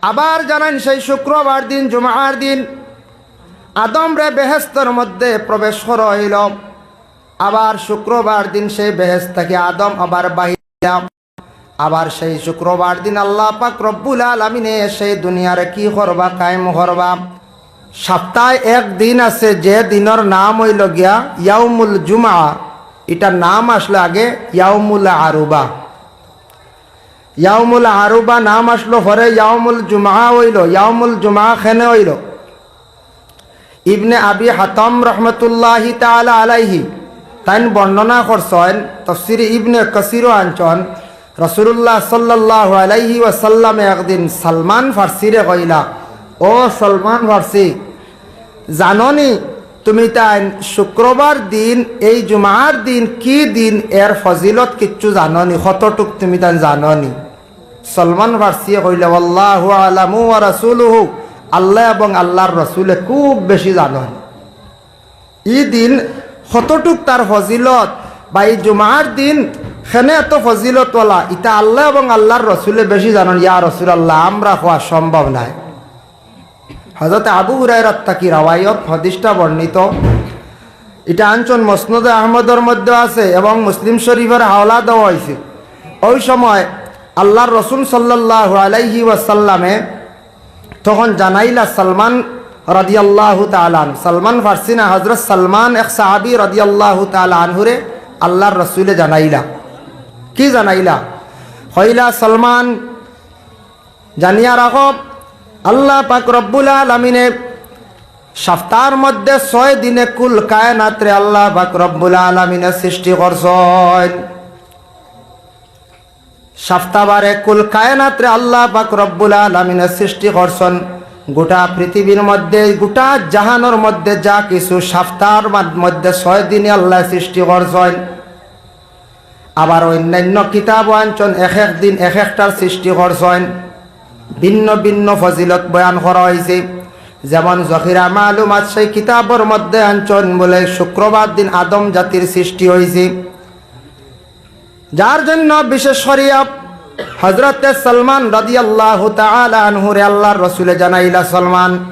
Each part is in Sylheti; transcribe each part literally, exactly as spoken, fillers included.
আবার জানাইন সেই শুক্রবার দিন, জুমার দিন আদমরে বেহেস্তর মধ্যে প্রবেশ করা অইলো। আবার শুক্রবার দিন সেই বেহেস্ত থাকি আদম আবার বাহির অইলা। আবার সেই শুক্রবার দিন আল্লাহ পাক রব্বুল আলামিনে সেই দুনিয়ারে কি করবা, কায়েম করবা। সপ্তাহে এক দিন আছে, যে দিনর নাম অইলো গিয়া ইয়াউমুল জুমআ। ইটার নাম আছলো আগে ইয়াউমুল আরুবা। ইয়াউমুল আরুবা নাম আছলো, পরে ইয়াউমুল জুমআ অইলো। ইয়াউমুল জুমআ কেনে অইলো? ইবনে আবি হাতাম রহমতুল্লাহি তাআলা আলাইহি তাইন বর্ণনা করছইন, তফসিরে ইবনে কাসিরো আনছইন, রাসূলুল্লাহ সাল্লাল্লাহু আলাইহি ওয়াসাল্লামে একদিন সালমান ফার্সিরে কইলা, "ও সালমান ফার্সি, জানো নি তুমি তাইন শুক্রবার দিন, এই জুমার দিন কি দিন, এর ফজিলত কিচ্ছু জানো নি? কতটুক তুমি তাইন জানো নি?" সালমান ফার্সিয়ে কইলা, "ওয়াল্লাহু আলামু ওয়া রাসূলুহু, আল্লাহ এবং আল্লাহর রসুলে খুব বেশি জানইন। ই দিন কতটুক তার ফজিলত, বা এই জুমার দিন কেনে এত ফজিলতওয়ালা, ইতা আল্লাহ এবং আল্লাহর রসুলে বেশি জানইন। ইয়া রাসূলুল্লাহ, আমরা কওয়া সম্ভব নায়।" হযরত আবু হুরায়রার থাকি রাওয়ায়ত, হাদিসটা বর্ণিত। ইটা আনছইন মুসনাদে আহমদর মধ্যে আছে এবং মুসলিম শরীফর হাওলা দেওয়া অইছে। ওই সময় আল্লাহর রসুল সাল্লাল্লাহু আলাইহি ওয়াসাল্লামে তখন জানাইলা সালমান রাদিয়াল্লাহু তাআলা আনহু। সালমান ফার্সি না, হযরত সালমান এক সাহাবী রাদিয়াল্লাহু তাআলা আনহুরে আল্লাহর রসুলে জানাইলা। কি জানাইলা? কইলা, সালমান, জানিয়া রাখো, আল্লাহ পাক রব্বুল আলামিনে সপ্তাহর মধ্যে ছয় দিনে কুল কায়নাতরে আল্লাহ পাক রব্বুল আলামিনে সৃষ্টি করছইন। সপ্তাহবারে কুল কায়নাতরে আল্লাহ পাক রব্বুল আলামিনে সৃষ্টি করছইন। গোটা পৃথিবীর মধ্যে, গোটা জাহানর মধ্যে যা কিছু সপ্তাহর মা-, মধ্যে ছয় দিনে আল্লাহ সৃষ্টি করছইন। আবার অন্যান্য কিতাবও আনছইন, এক এক দিন এক একটার সৃষ্টি করছইন, ভিন্ন ভিন্ন ফজিলত বয়ান করা অইছে। যেমন জখিরা মালুমাত সেই কিতাবর মধ্যে আনছইন বুলে শুক্রবার দিন আদম জাতির সৃষ্টি অইছে, যার জন্য বিশেষ করিয়া হযরতে সালমান রাদিয়াল্লাহু তাআলা আনহুরে আল্লাহর রসুলে জানাইলা, সালমান,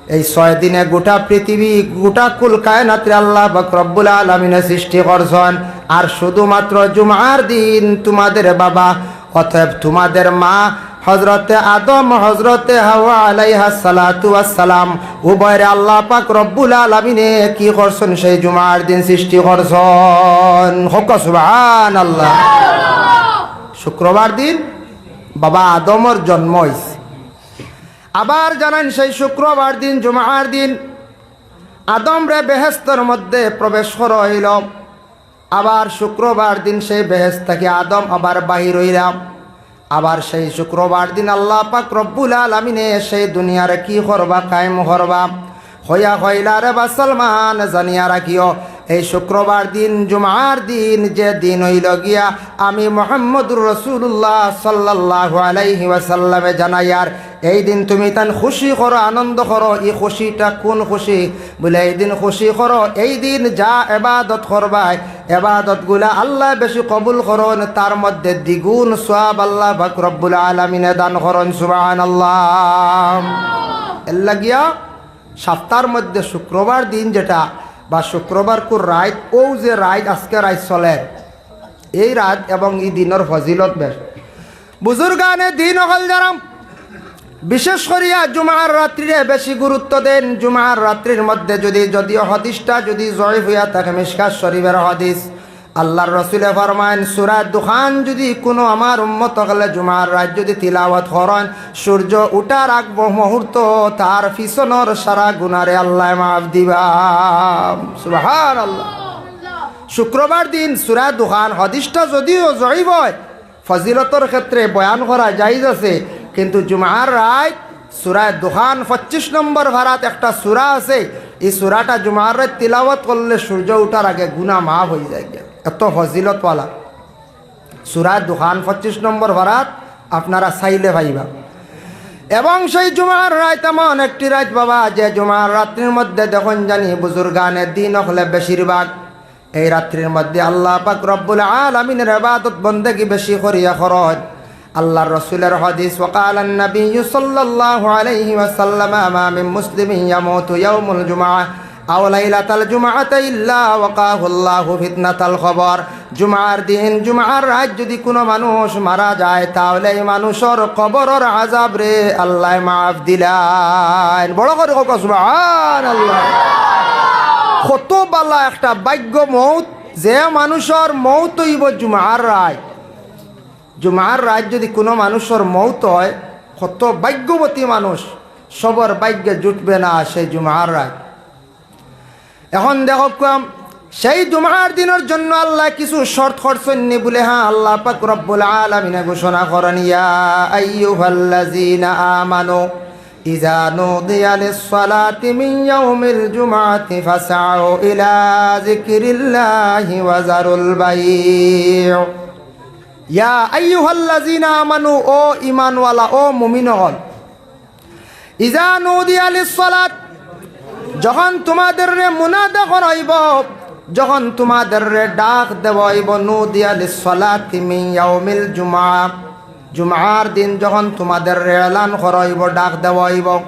এই ছয় দিনে গোটা পৃথিবী, গোটা কুল কায়নাতরে আল্লাহ পাক রব্বুল আলামিনে সৃষ্টি করছইন, আর শুধুমাত্র জুমার দিন তোমাদের বাবা, অতএব তোমাদের মা হযরতে আদম, হযরতে হাওয়া আলাইহাস সালাতু ওয়াস সালাম, উভয়রে আল্লাহ পাক রব্বুল আলামিনে কি করছইন? সেই জুমার দিন সৃষ্টি করছইন। কউক্কা সুবহানাল্লাহ। শুক্রবার দিন বাবা আদমর জন্ম অইছে। আবার জানাইন সেই শুক্রবার দিন, জুমার দিন আদমরে বেহেস্তর মধ্যে প্রবেশ করা অইলো। আবার শুক্রবার দিন সেই বেহেস্ত থাকি আদম আবার বাহির অইলা। আবার সেই শুক্রবার দিন আল্লাহ পাক রব্বুল আলামিনে সেই দুনিয়ারে কি করবা? কায়েম করবা। কইয়া কইলা, "রে বা সালমান, জানিয়া রাখিও, এই শুক্রবার দিন, জুমার দিন, যে দিন অইলো গিয়া আমি মুহাম্মদুর রাসূলুল্লাহ সাল্লাল্লাহু আলাইহি ওয়াসাল্লামে জানাইয়ার, এই দিন তুমি তান খুশি করো, আনন্দ করো।" ই খুশিটা কুন খুশি? বুলে, "এই দিন খুশি করো, এই দিন যা এবাদত করবায়, এবাদতগুলা আল্লায় বেশি কবুল করইন, তার মধ্যে দ্বিগুণ সওয়াব আল্লাহ পাক রব্বুল আলামিনে দান করইন।" সুবহানাল্লাহ। এরলাগিয়া সপ্তাহর মধ্যে শুক্রবার দিন যেটা, বা শুক্রবারকুর রাইত, অউ যে রাইত, আজকে রাইত চলের, এই রাইত এবং ই দিনর ফজিলত বেশ। বুজুর্গানে দিন অকল যারা, বিশেষ করিয়া জুমার রাত্রিরে বেশি গুরুত্ব দেইন। জুমার রাত্রির মধ্যে যুদি, যুদিও হাদিসটা যুদি জয়ীফ অইয়া থাকে, মিশকাত শরীফর হাদিস, আল্লাহর রসুলে ফরমাইন, সূরা দুখান যুদি কুনু আমার উম্মত অকলে জুমার রাইত যুদি তিলাওয়াত করইন, সূর্য উঠার আগ মুহূর্ত তার পিছনর সারা গুনারে আল্লায় মাফ দিবা। সুবহানাল্লাহ। শুক্রবার দিন সূরা দুখান, হাদিসটা যুদিও জয়ীফ অয়, ফজিলতর ক্ষেত্রে বয়ান করা জায়েজ আছে, কিন্তু জুমার রাইত সূরা দুখান পঁচিশ নম্বর পারাত একটা সূরা আছে, ই সূরাটা জুমার রাইত তিলাওয়াত করলে সূর্য উঠার আগে গুনা মাফ অইযায় গিয়া। এত ফজিলতওয়ালা সূরা দুখান পঁচিশ নম্বর পারাত, আপনারা চাইলে পাইবা। এবং সেই জুমার রাইত এমন একটি রাইত বাবা, যে জুমার রাত্রির মধ্যে দেখইন জানি বুজুর্গানে দিন অকলে বেশিরভাগ এই রাত্রির মধ্যে আল্লাহ পাক রব্বুল আলামিনের ইবাদত বন্দেগি বেশি করিয়া করইন। আল্লাহর রসুলের হাদিস, وقال النبي صلى الله عليه وسلم: ما من مسلم يموت يوم الجمعة أو ليلة الجمعة إلا وقاه الله فتنة القبر। জুমার দিন, জুমার রাইত যুদি কুনু মানুষ মারা যায়, তাইলে ই মানুষর কবরর আযাবরে আল্লায় মাফ দিলাইন। বড় করি কউক্কা সুবহানাল্লাহ। কত বালা একটা ভাগ্য মউত, যে মানুষর মউত অইবো জুমার রাইত। জুমার রাইত যুদি কুনু মানুষর মউত অয়, কত ভাগ্যবতী মানুষ, সবর ভাগ্যে জুটবে না সেই জুমার রাইত। এখন দেখউক্কা, সেই জুমার দিনর জন্য আল্লায় কিছু শর্ত করছইন নি? বুলে, হ্যাঁ, আল্লাহ পাক রব্বুল আলামিনে ঘোষণা করইন, يا أيها الذين آمنوا إذا نودي للصلاة من يوم الجمعة فاسعوا إلى ذكر الله وذروا البيع। يا أيها الذين آمنوا, ও ঈমানওয়ালা, ও মুমিন অকল, إذا نودي للصلاة, যখন তোমাদেররে মুনাদা করা অইবো, যখন তোমাদেররে ডাক দেওয়া অইবো, نودي للصلاة من يوم الجمعة, জুমার দিন যখন তোমাদেররে এলান করা অইবো, ডাক দেওয়া অইবো।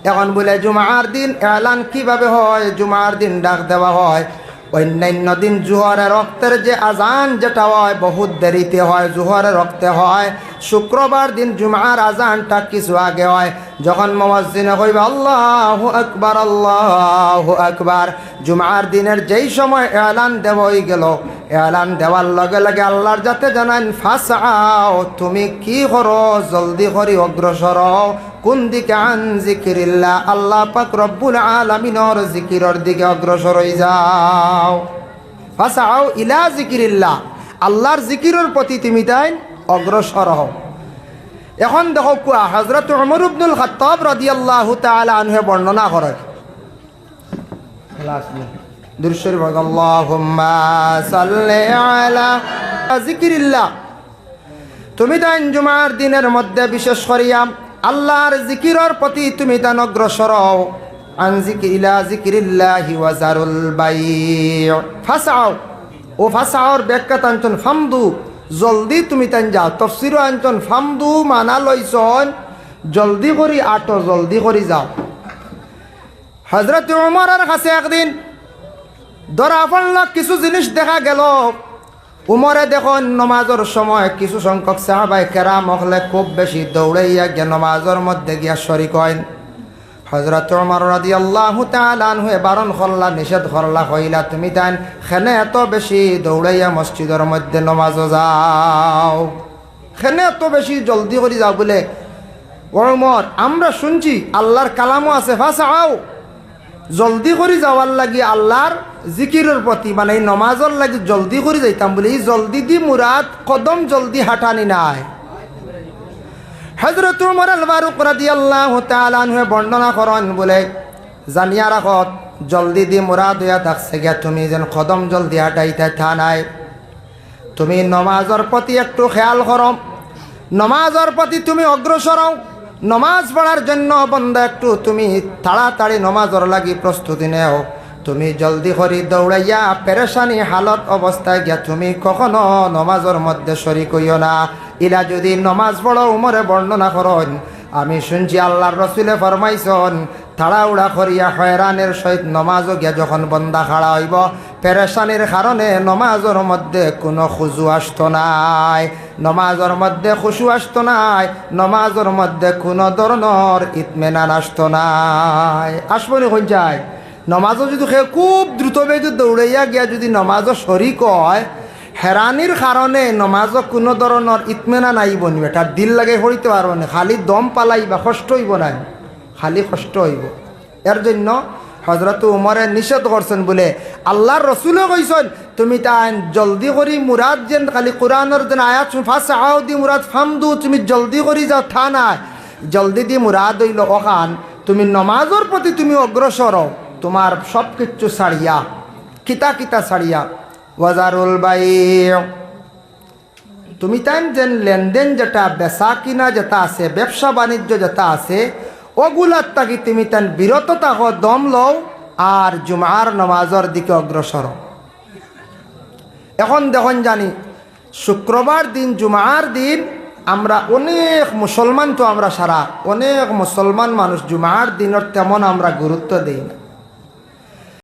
এখন বুলে জুমার দিন এলান কিভাবে হয়? জুমার দিন ডাক দেওয়া হয়, অইন্যাইন্য দিন জুহরের অক্তের যে আজান যেটা হয় বহুত দেরিতে হয়, জুহরের অক্তে হয়, শুক্রবার দিন জুমার আজানটা কিছু আগে হয়। যখন মুয়াজ্জিনে কইবা, "আল্লাহু আকবার, আল্লাহু আকবার", জুমার দিনের যেই সময় এলান দেওয়া অইগেলো, এলান দেওয়ার লগে লগে আল্লাহর জাতে জানাইন, "ফাসআও", তুমি কি করো? জলদি করি অগ্রসর অও। কুন দিকে? عن ذكر الله, আল্লাহ পাক রব্বুল আলামিনর জিকিরর দিকে অগ্রসর অইযাও। فاسعوا إلى ذكر الله, আল্লাহর জিকিরর প্রতি তুমি তাইন অগ্রসর অও। এখন দেখউক্কা, হযরত উমর ইবনুল খাত্তাব রাদিয়াল্লাহু তাআলা আনহুয়ে বর্ণনা করেন, দুরূদ শরীফ পড়ুন, اللهم صل على ذكر الله। তুমি তাইন জুমার দিনের মধ্যে বিশেষ করিয়া আল্লাহর জিকিরর প্রতি তুমি তাইন অগ্রসর অও। عن ذكر إلى ذكر الله وذروا البيع। فاسعوا। ও ফাসআওর ব্যাখ্যাত আনছইন ফামদু, জলদি তুমি তাইন যাও। তফসিরও আনছইন ফামদু মানা লইছইন জলদি করি আটো, জলদি করি যাও। হযরত উমরর কাছে একদিন ধরা পড়লো, কিছু জিনিস দেখা গেলো। উমরে দেখইন নমাজর সময় কিছু সংখ্যক সাহাবায়ে কেরাম অকলে খুব বেশি দৌড়াইয়া গিয়া নমাজর মধ্যে গিয়া শরিক অইন। হযরত উমর রাদিয়াল্লাহু তাআলা আনহুয়ে বারণ করলা, নিষেধ করলা, কইলা, "তুমি তাইন কেনে এত বেশি দৌড়াইয়া মসজিদর মধ্যে নমাজো যাও? কেনে এত বেশি জলদি করি যাও?" বুলে, "ও উমর, আমরা শুনছি, আল্লাহর কালামও আছে, ফাসআও।" জলদি করি যাওয়ার লাগি আল্লাহর জিকিরর প্রতি, মানে ই নমাজর লাগি জলদি করি যাইতাম বুলে, ই জলদি দি মুরাদ কদম জলদি হাঁটানি নায়। হযরত উমর আল ফারুক রাদিয়াল্লাহু তাআলা আনহুয়ে বর্ণনা করইন বুলে, জানিয়া রাখো, জলদি দি মুরাদ অইয়া থাকছে গিয়া তুমি যেন কদম জলদি হাঁটাইতায় তা নায়। তুমি নমাজর প্রতি একটু খেয়াল করো, নমাজর প্রতি তুমি অগ্রসর অও। নমাজ পড়ার জন্য বন্দা একটু তুমি তাড়াতাড়ি নমাজর লাগি প্রস্তুতি নেও। তুমি জলদি করি দৌড়াইয়া পেরেশানি হালত অবস্থায় গিয়া তুমি কখনো নমাজর মধ্যে শরিক অইও না। ইলা যুদি নমাজ পড়ো, উমরে বর্ণনা করইন, আমি শুনছি আল্লাহর রসুলে ফরমাইছইন, তাড়াহুড়া করিয়া হয়রানির সহিত নমাজো গিয়া যখন বন্দা খাড়া অইবো, পেরেশানির কারণে নমাজর মধ্যে কুনু খুজু আসতো নায়, নমাজর মধ্যে খুশু আসতো নায়, নমাজর মধ্যে কুনু ধরনর ইতমিনান আসতো নায়। আসবো নি কইন চাই? নমাজো যুদি কেউ খুব দ্রুত বেগে দৌড়াইয়া গিয়া যুদি নমাজো শরিক অয়, হেরানির কারণে নমাজো কুনু ধরনর ইতমিনান আইবো নি, বেটার দিল লাগাই পড়িতে পারবো নি, খালি দম ফালাইবা, কষ্ট অইবো নায়, খালি কষ্ট অইবো। এর জন্য হযরত উমরে নিষেধ করছইন বুলে, আল্লাহর রসুলে কইছইন, তুমি তাইন জলদি করি মুরাদ যেন খালি কোরআনর যেন আয়াত শুন, ফাসআও দি মুরাদ ফামদু, তুমি জলদি করি যাও, তা নায়। জলদি দি মুরাদ অইলো অখান, তুমি নমাজর প্রতি তুমি অগ্রসর অও, তুমার সব কিচ্ছু ছাড়িয়া, কিতা কিতা ছাড়িয়া, ওয়াজারুল বাই, তুমি তাইন যেন লেনদেন যেটা, বেচা কিনা যেটা আছে, ব্যবসা বাণিজ্য যেটা আছে, ওগুলার থাকি তুমি তাইন বিরত থাকো, দম লও, আর জুমার নমাজর দিকে অগ্রসর অও। এখন দেখইন জানি, শুক্রবার দিন, জুমার দিন, আমরা অনেক মুসলমান, তো আমরা সারা অনেক মুসলমান মানুষ জুমার দিনর তেমন আমরা গুরুত্ব দেই না।